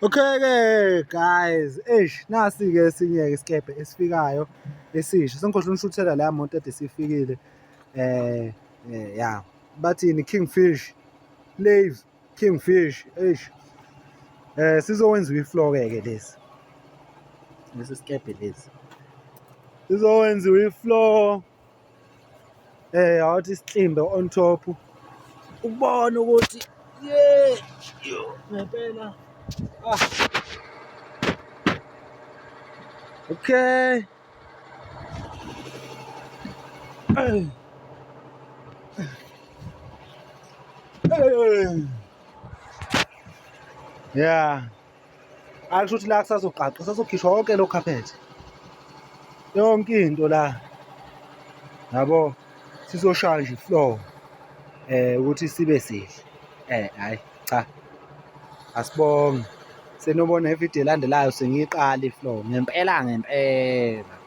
Okay-ke guys, eish nasi-ke esinye-ke isikebhe esifikayo esisha. Sengikhohlwe unishuthela leya moto ade sifikile. Ya, bathini Kingfish, Lave Kingfish, eish. Sizokwenziwa i-floor-ke ke lesi. Lesi sikebhe lesi. Sizokwenziwa i-floor. Awuthi siklimbe on top ukubona ukuthi ye yo ngempela. Ah. Okay. Yeah. Akusho ukuthi la kusazoqaqa, kusazokhishwa wonke lo carpet. Yonke into la. Yabo, sizoshaya nje floor ukuthi sibe sihle. Hayi cha. Asibonge. Senobona ividiyo elandelayo sengiyiqala i-floor ngempela ngempela.